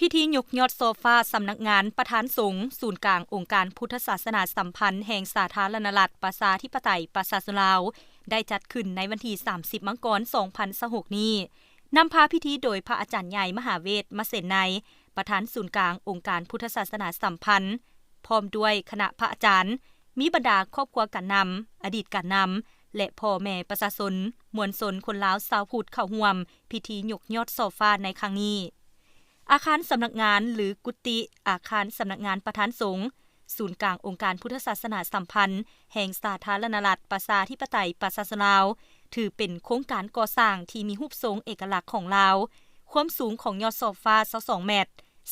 ພິທີຍົກຍອດຊໍ່ຟ້າສຳນັກງານປະທານສົງ ສູນກາງອົງການພຸດທະສາສະໜາສຳພັນແຫ່ງສາທາລະນະລັດ ປະຊາທິປະໄຕ ປະຊາຊົນລາວ ໄດ້ຈັດຂຶ້ນໃນວັນທີສາມສິບ ມັງກອນ ສອງພັນຊາວຫົກນີ້, ນຳພາພິທີໂດຍພະອາຈານໃຫຍ່ ມະຫາເວດ ມະເສນໄນ ປະທານສູນກາງອົງການພຸດທະສາສະໜາສຳພັນ ພ້ອມດ້ວຍຄະນະພະອາຈານ, ມີບັນດາຄອບຄົວການນຳ, ອະດີດການນຳ ແລະ ພໍ່ແມ່ປະຊາຊົນ, ມວນຊົນຄົນລາວຊາວພຸດເຂົ້າຮ່ວມພິທີຍົກຍອດຊໍ່ຟ້າໃນຄັ້ງນີ້. ອາຄານສຳນັກງານ ຫຼື ກຸຕິອາຄານສຳນັກງານປະທານສົງ ສູນກາງອົງການພຸດທະສາສະໜາສຳພັນແຫ່ງສາທາລະນະລັດ ປະຊາທິປະໄຕ ປະຊາຊົນລາວ ຖືເປັນໂຄງການກໍ່ສ້າງທີ່ມີຮູບຊົງເອກະລັກຂອງລາວ, ຄວາມສູງຂອງຍອດຊໍ່ຟ້າຊາວສອງແມັດ,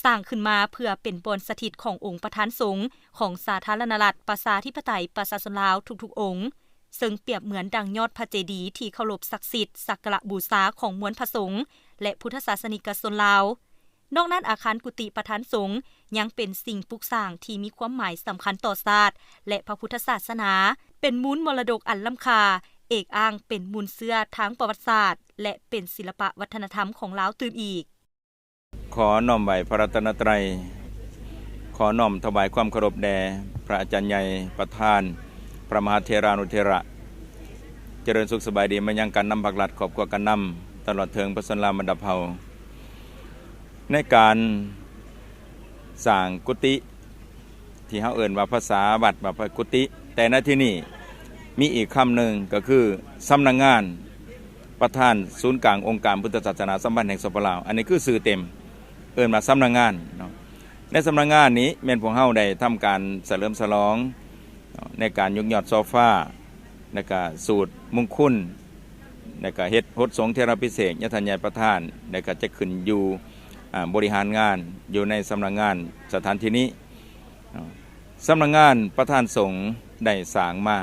ສ້າງຂຶ້ນມາເພື່ອເປັນບ່ອນສະຖິດຂອງອົງປະທານສົງຂອງສາທາລະນະລັດ ປະຊາທິປະໄຕ ປະຊາຊົນລາວທຸກໆອົງ, ເຊິ່ງປຽບເໝືອນດັ່ງຍອດພະເຈດີທີ່ເຄົາລົບສັກສິດສັກກາລະບູຊາຂອງມວນພະສົງ ແລະ ພຸດທະສາສະນິກະຊົນລາວ. ນອກນັ້ນ, ອາຄານກຸຕິປະທານສົງຍັງເປັນສິ່ງປຸກສ້າງທີ່ມີຄວາມໝາຍສຳຄັນຕໍ່ຊາດ ແລະ ພະພຸດທະສາສະໜາ, ເປັນມູນມໍລະດົກອັນລ້ຳຄ່າ, ເອກອ້າງເປັນມູນເຊື້ອທາງປະຫວັດສາດ ແລະ ເປັນສິລະປະວັດທະນະທຳຂອງລາວຕື່ມອີກ. ຂໍນ້ອມໄຫວ້ພະລັດຕະນະໄຕ, ຂໍນ້ອມຖວາຍຄວາມເຄົາລົບແດ່ພະອາຈານໃຫຍ່ ປະທານ ພະມະຫາເຖລານຸເຖລະ. ຈະເລີນສຸກສະບາຍດີມາຍັງການນຳພາກລັດ, ຄອບຄົວການນຳ, ຕະຫຼອດເຖິງປະຊາຊົນລາວບັນດາເຜົ່າ. ໃນການສ້າງກຸຕິ ທີ່ເຮົາເອີ້ນວ່າພາສາວັດວ່າພະກຸຕິ, ແຕ່ໃນທີ່ນີ້ມີອີກຄຳໜຶ່ງກໍຄືສຳນັກງານປະທານສູນກາງອົງການພຸດທະສາສະໜາສຳພັນແຫ່ງ ສປປ ລາວ. ອັນນີ້ຄືຊື່ເຕັມ ເອີ້ນວ່າສຳນັກງານເນາະ. ໃນສຳນັກງານນີ້ແມ່ນພວກເຮົາໄດ້ທຳການສະເຫຼີມສະຫຼອງເນາະ ໃນການຍົກຍອດຊໍ່ຟ້າ ແລ້ວກະສູດມຸງຄຸນ ແລ້ວກະເຮັດຫົດສົງເຖລະພິເສກຍາທ່ານໃຫຍ່ປະທານ ແລ້ວກະຈະຂຶ້ນຢູ່ ອາ ບໍລິຫານງານຢູ່ໃນສຳນັກງານສະຖານທີ່ນີ້. ສຳນັກງານປະທານສົງໄດ້ສ້າງມາ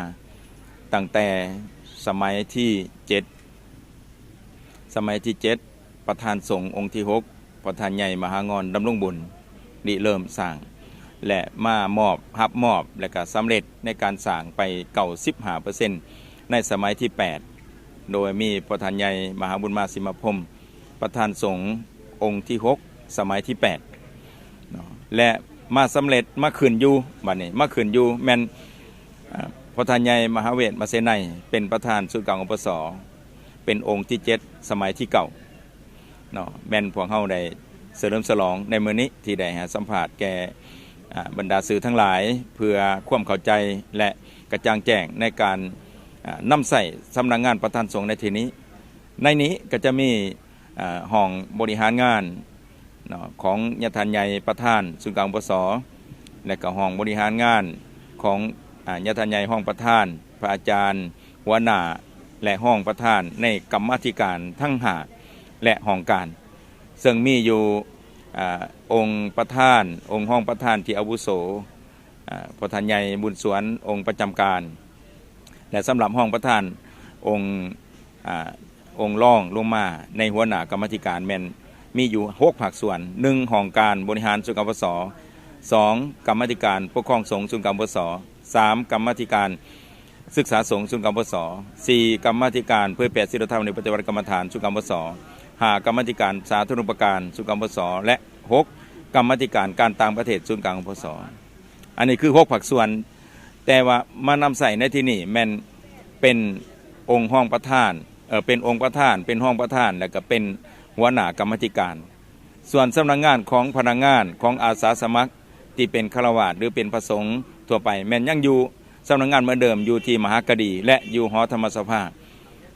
ຕັ້ງແຕ່ສະໄໝທີເຈັດ, ສະໄໝທີເຈັດ ປະທານສົງອົງທີຫົກ ພະທ່ານໃຫຍ່ມະຫາງອນ ດຳລົງບຸນ ລິເລີ່ມສ້າງ ແລະ ມາມອບ ຮັບມອບ ແລະ ກະສຳເລັດໃນການສ້າງໄປເກົ້າສິບຫ້າເປີເຊັນ ໃນສະໄໝທີແປດ ໂດຍມີພະທ່ານໃຫຍ່ມະຫາບຸນມາ ສີມາພົມ ປະທານສົງອົງທີຫົກ ສະໄໝທີແປດເນາະ ແລະ ມາສຳເລັດ ມາຂຶ້ນຢູ່ ບັດນີ້ມາຂຶ້ນຢູ່ແມ່ນ ອາ ພະທ່ານໃຫຍ່ມະຫາເວດ ມະເສນໄນ ເປັນປະທານສູນກາງ ອປສ ເປັນອົງທີເຈັດ ສະໄໝທີເກົ້າເນາະ. ແມ່ນພວກເຮົາໄດ້ສະເຫຼີມສະຫຼອງໃນມື້ນີ້ ທີ່ໄດ້ໃຫ້ສຳພາດແກ່ ອາ ບັນດາສື່ທັງຫຼາຍ ເພື່ອຄວາມເຂົ້າໃຈ ແລະ ກະຈ່າງແຈ້ງໃນການ ອາ ນຳໃຊ້ສຳນັກງານປະທານສົງໃນທີ່ນີ້. ໃນນີ້ກໍຈະມີ ອາ ຫ້ອງບໍລິຫານງານເນາະ ຂອງຍາທ່ານໃຫຍ່ປະທານສູນກາງ ອປສ ແລະ ກໍຫ້ອງບໍລິຫານງານຂອງ ອາ ຍາທ່ານໃຫຍ່ຮອງປະທານ, ພະອາຈານ, ຫົວໜ້າ ແລະ ຮອງປະທານໃນກຳມາທິການທັງຫ້າ ແລະ ຫ້ອງການ ເຊິ່ງມີຢູ່ ອາ ອົງປະທານ, ອົງຮອງປະທານທີ່ອາວຸໂສ ອາ ພະທ່ານໃຫຍ່ບຸນສວນ ອົງປະຈຳການ ແລະ ສຳລັບຮອງປະທານ ອົງ ອາ ອົງລອງລົງມາໃນຫົວໜ້າກຳມາທິການແມ່ນມີຢູ່ຫົກພາກສ່ວນ, ໜຶ່ງ ຫ້ອງການບໍລິຫານສູນກາງ ອປສ, ສອງ ກຳມາທິການປົກຄອງສົງສູນກາງ ອປສ, ສາມ ກຳມາທິການສຶກສາສົງສູນກາງ ອປສ, ສີ່ ກຳມາທິການເຜີຍແຜ່ສິນທຳໃນປະຕິບັດກຳມະຖານສູນກາງ ອປສ, ຫ້າ ກຳມາທິການສາທາລະນູປະການສູນກາງ ອປສ ແລະ ຫົກ ກຳມາທິການການຕ່າງປະເທດສູນກາງ ອປສ. ອັນນີ້ຄືຫົກພາກສ່ວນ, ແຕ່ວ່າມານຳໃຊ້ໃນທີ່ນີ້ແມ່ນເປັນອົງຮອງປະທານ, ເອີ ເປັນອົງປະທານ, ເປັນຮອງປະທານ ແລ້ວກໍເປັນຫົວໜ້າກຳມາທິການ. ສ່ວນສຳນັກງານຂອງພະນັກງານ, ຂອງອາສາສະໝັກທີ່ເປັນຄາລະວາດ ຫຼື ເປັນພະສົງທົ່ວໄປ ແມ່ນຍັງຢູ່ສຳນັກງານເໝືອນເດີມ ຢູ່ທີ່ມະຫາກະດີ ແລະ ຢູ່ຫໍທຳມະສະພາ.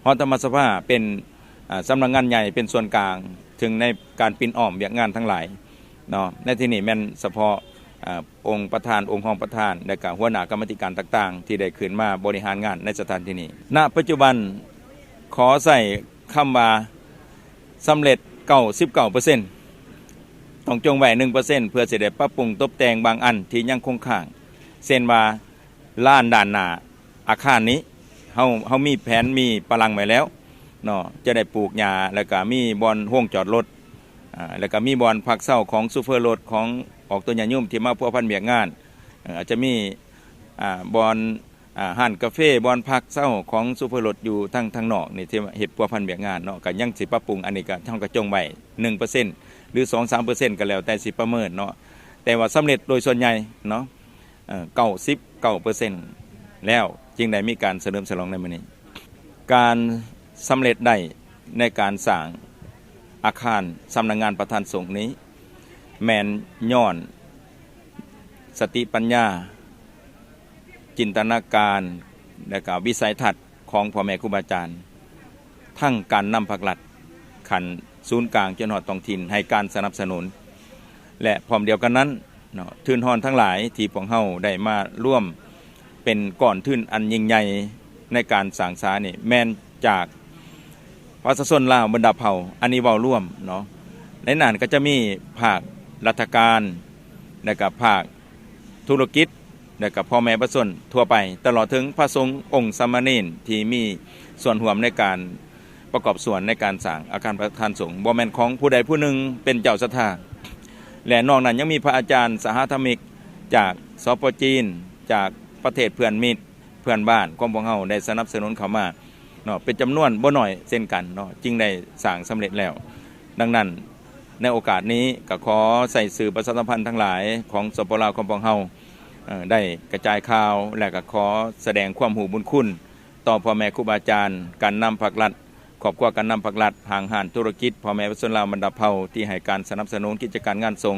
ຫໍທຳມະສະພາເປັນ ອາ ສຳນັກງານໃຫຍ່ ເປັນສ່ວນກາງເຖິງໃນການປິ່ນອ້ອມວຽກງານທັງຫຼາຍເນາະ. ໃນທີ່ນີ້ແມ່ນສະເພາະ ອາ ອົງປະທານ, ອົງຮອງປະທານ ແລະ ກະຫົວໜ້າກຳມາທິການຕ່າງໆ ທີ່ໄດ້ຂຶ້ນມາບໍລິຫານງານໃນສະຖານທີ່ນີ້. ນະປັດຈຸບັນ ຂໍໃຊ້ຄຳວ່າສຳເລັດເກົ້າສິບເກົ້າເປີເຊັນ, ຕ້ອງຈົ່ງໄວ້ໜຶ່ງເປີເຊັນ ເພື່ອຊິໄດ້ປັບປຸງຕົບແຕ່ງບາງອັນທີ່ຍັງຄົງຄ້າງ, ເຊັ່ນວ່າ ລານດ້ານໜ້າອາຄານນີ້ ເຮົາ ເຮົາມີແຜນ ມີປະລັງໄວ້ແລ້ວເນາະ, ຈະໄດ້ປູກຫຍ້າ ແລ້ວກະມີບ່ອນໂຮງຈອດລົດ ອາ ແລ້ວກະມີບ່ອນພັກເຊົາຂອງໂຊເຟີລົດ ຂອງອອກຕົວຍາດໂຍມທີ່ມາພົວພັນວຽກງານ, ອາ ອາດຈະມີ ອາ ບ່ອນ ອາ ຮ້ານກາເຟ, ບ່ອນພັກເຊົາຂອງໂຊເຟີລົດຢູ່ທາງ ທາງນອກນີ້ ທີ່ເຮັດພົວພັນວຽກງານເນາະ, ກະຍັງຊິປັບປຸງ. ອັນນີ້ກະ ເຮົາກະຈົ່ງໄວ້ໜຶ່ງເປີເຊັນ ຫຼື ສອງສາມເປີເຊັນ ກໍແລ້ວແຕ່ຊິປະເມີນເນາະ, ແຕ່ວ່າສຳເລັດໂດຍສ່ວນໃຫຍ່ເນາະ ເອີ ເກົ້າສິບເກົ້າເປີເຊັນ ແລ້ວຈຶ່ງໄດ້ມີການສະເຫຼີມສະຫຼອງໃນມື້ນີ້. ການສຳເລັດໄດ້ໃນການສ້າງອາຄານສຳນັກງານປະທານສົງນີ້ ແມ່ນຍ້ອນສະຕິປັນຍາ, ຈິນຕະນາການ ແລະ ກະວິໄສທັດຂອງພໍ່ແມ່ຄູບາອາຈານ, ທັງການນຳພັກລັດຂັ້ນສູນກາງຈົນຮອດທ້ອງຖິ່ນໃຫ້ການສະໜັບສະໜູນ ແລະ ພ້ອມດຽວກັນນັ້ນເນາະ ທຶນຮອນທັງຫຼາຍທີ່ພວກເຮົາໄດ້ມາລວມເປັນກ້ອນທຶນອັນຍິ່ງໃຫຍ່ໃນການສ້າງສານີ້ ແມ່ນຈາກປະຊາຊົນລາວບັນດາເຜົ່າ, ອັນນີ້ເວົ້າລວມເນາະ. ໃນນັ້ນກໍຈະມີພາກລັດຖະການ ແລະ ກະພາກທຸລະກິດ ແລະ ກະພໍ່ແມ່ປະຊາຊົນທົ່ວໄປ, ຕະຫຼອດເຖິງພະສົງອົງສາມະເນນທີ່ມີສ່ວນຮ່ວມໃນການ ປະກອບສ່ວນໃນການສ້າງອາຄານປະທານສົງ ບໍ່ແມ່ນຂອງຜູ້ໃດຜູ້ໜຶ່ງເປັນເຈົ້າສັດທາ ແລະ ນອກນັ້ນຍັງມີພະອາຈານສະຫະທຳມິກຈາກ ສປ ຈີນ, ຈາກປະເທດເພື່ອນມິດເພື່ອນບ້ານຂອງພວກເຮົາໄດ້ສະໜັບສະໜູນເຂົ້າມາເນາະ ເປັນຈຳນວນບໍ່ໜ້ອຍເຊັ່ນກັນເນາະ ຈຶ່ງໄດ້ສ້າງສຳເລັດແລ້ວ. ດັ່ງນັ້ນ ໃນໂອກາດນີ້ກໍຂໍໃຊ້ສື່ປະຊາສຳພັນທັງຫຼາຍຂອງ ສປ ລາວ ຂອງພວກເຮົາ ເອີ ໄດ້ກະຈາຍຂ່າວ ແລະ ກໍຂໍສະແດງຄວາມຮູ້ບຸນຄຸນ ຕໍ່ພໍ່ແມ່ຄູບາອາຈານ, ການນຳພັກລັດ, ຄອບຄົວການນຳພັກລັດ, ຫ້າງຮ້ານທຸລະກິດ, ພໍ່ແມ່ປະຊາຊົນລາວບັນດາເຜົ່າທີ່ໃຫ້ການສະໜັບສະໜູນກິດຈະການງານສົງ,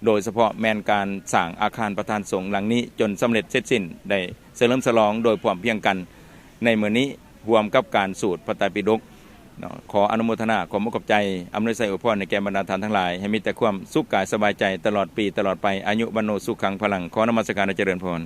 ໂດຍສະເພາະແມ່ນການສ້າງອາຄານປະທານສົງຫຼັງນີ້ຈົນສຳເລັດເສັດສິ້ນ, ໄດ້ສະເຫຼີມສະຫຼອງໂດຍພ້ອມພຽງກັນໃນມື້ນີ້, ຮ່ວມກັບການສູດພະໄຕປິດົກເນາະ. ຂໍອະນຸໂມທະນາ ຂອບອົກຂອບໃຈ, ອຳນວຍໄຊອວຍພອນໃຫ້ແກ່ບັນດາທ່ານທັງຫຼາຍ, ໃຫ້ມີແຕ່ຄວາມສຸກກາຍສະບາຍໃຈຕະຫຼອດປີຕະຫຼອດໄປ, ອາຍຸ ວັນໂນ ສຸຂັງ ພະລັງ. ຂໍນະມັດສະການ ແລະ ຈະເລີນພອນ.